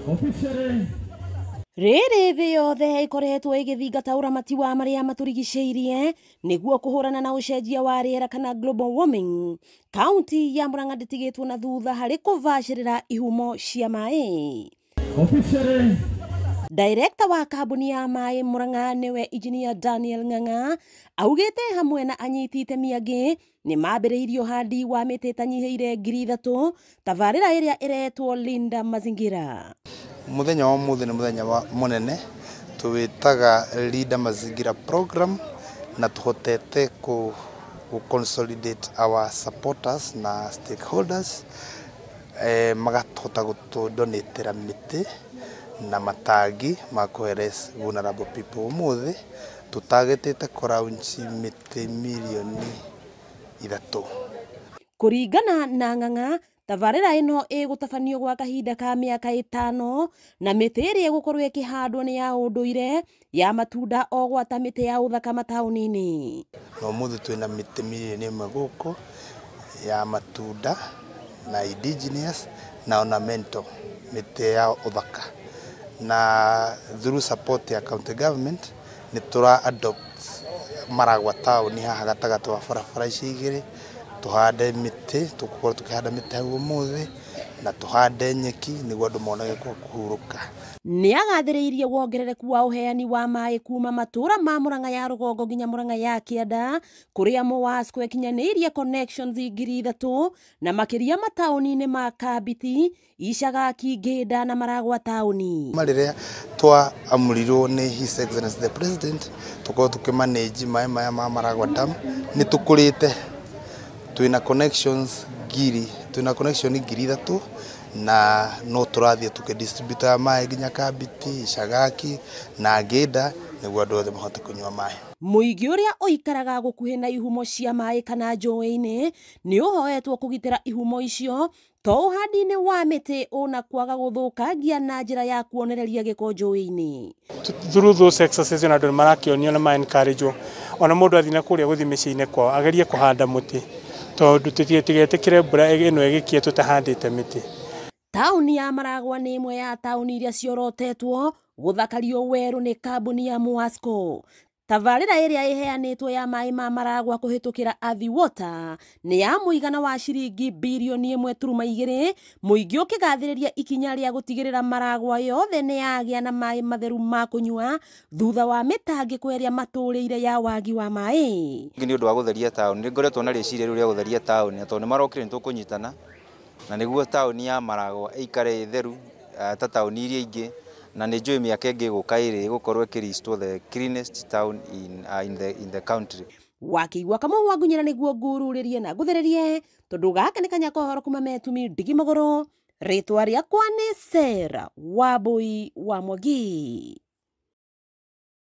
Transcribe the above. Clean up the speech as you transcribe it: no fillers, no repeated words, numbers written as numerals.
Officially. Rĩrĩ thĩ yothe ĩkoretwo ĩgĩthingata ũramati wa marĩa matũrigicĩirie nĩguo kũhũrana na ũcenjia wa rĩera kana global warming. Kaunti ya Murang'a ndĩtigĩtwo na thutha harĩ kũbacĩrĩra ihumo cia maĩ. Officially. Director wa kambuni ya maĩ Murang'a nĩwe Engineer Daniel Ng'ang'a augĩte hamwe na anyiti itemi angĩ nĩ mambĩrĩirie ũhandi wa mĩtĩ ĩtanyihĩire 3,000 tabarĩra ĩrĩa ĩretwo Linda Mazingira. Muthenya wa muthi ni muthenya wa munene tuwitaga Linda Mazingira program na tuhotete ku consolidate our supporters na stakeholders magatuhota gutudonatera miti na matangi ma kũhe vulnerable people. Umuthi tutagetete kũraunchi miti 3 milioni. Kũringana na Ng'ang'a, tabarĩra ĩno ĩgũtabanio gwa kahinda ka mĩaka 5 na mĩtĩ ĩrĩa ĩgũkorwo ĩkĩhandwo nĩ ya ũndũire, ya matunda o gwata mĩtĩ ya ũthaka mataũni-inĩ. Na ũmũthĩ twĩna mĩtĩ 1 milioni gũkũ ya matunda na indigenous na ornamental, mĩtĩ ya ũthaka, na through support ya county government nĩ tũra adopt Maragwa town haha gatagatĩ wa barabara ici igĩrĩ tuhande mĩtĩ. Tũgũkorwo tũkĩhanda mĩtĩ hau ũmũthĩ na tũhande nyeki nĩguo andũ monage kwa kũhurũka. Nĩ agathĩrĩirie wongerereku wa ũheani wa maĩ kuma matũra ma Murang'a ya rũgongo nginya Murang'a ya kĩanda kũrĩa Muwasco ĩkinyanĩirie connections 3,000 na makĩria mataũni-inĩ ma Kambiti, Icagaki, Ngĩnda na Maragwa taũni. Rĩrĩa twaamũrirwo nĩ His Excellency the President tũkorwo tũkĩmanage maĩ maya ma Maragwa Dam, nĩ tũkũrĩte, twĩna connections ngiri, twĩna connection 3,000 na no tũrathiĩ tũkĩdistributaga maĩ nginya Kambiti, Icagaki na Ngĩnda nĩguo andũ othe mahote kũnyua maĩ. Mũingĩ ũrĩa ũikaraga gũkuhĩ na ihumo cia maĩ kana njũĩ-inĩ nĩ ũhoetwo kũgitĩra ihumo icio to ũhandi-inĩ wa mĩtĩ ona kwaga gũthũkangia na njĩra ya kuonereria gĩko njũĩ-inĩ. Through those exercises ona andũ nĩ marakĩonio na ma encourage ona mũndũ athiĩ na kũrĩa gũthiĩ mĩciĩ-inĩ kwao agerie kũhanda mũtĩ tondũ tũtigetĩkĩre mbura ĩno ĩgĩkie tũtahandĩte mĩtĩ. Taũni ya Maragwa nĩ ĩmwe ya taũni iria ciorotetwo gũthakario werũ nĩ kambuni ya Muwasco. Tabarĩra ĩrĩa ĩheanĩtwo ya maĩ ma Maragwa kũhĩtũkĩra Athi Water nĩ ya mũigana wa ciringi 1.2 bilioni, mũingĩ ũkĩgathĩrĩria ikinya rĩa gũtigĩrĩra Maragwa yothe nĩ yagĩa na maĩ matheru ma kũnyua thutha wa mĩtangĩko ĩrĩa matũrĩire ya wagi wa maĩ. Nĩ ũndũ wa gũtheria taũni, nĩ ngoretwo na rĩciria rĩu rĩa gũtheria taũni na tondũ nĩ marokire nĩ tũkũnyitana na nĩguo taũni ya Maragwa ĩikare ĩ theru ta taũni iria ingĩ, na nĩ njũĩ mĩaka ĩngĩ ĩgũka ĩrĩ ĩgũkorwo ĩkĩlistwo the cleanest town in the country. Wakĩigua kamau wa ngunyĩra nĩguo ngururĩrie na ngũthĩrĩrie tondũ gaka nĩ kanya kohoro kuma metumi ndigi magũrũ. Rĩtwa rĩakwa nĩ Sarah Wambui wa Mwangi.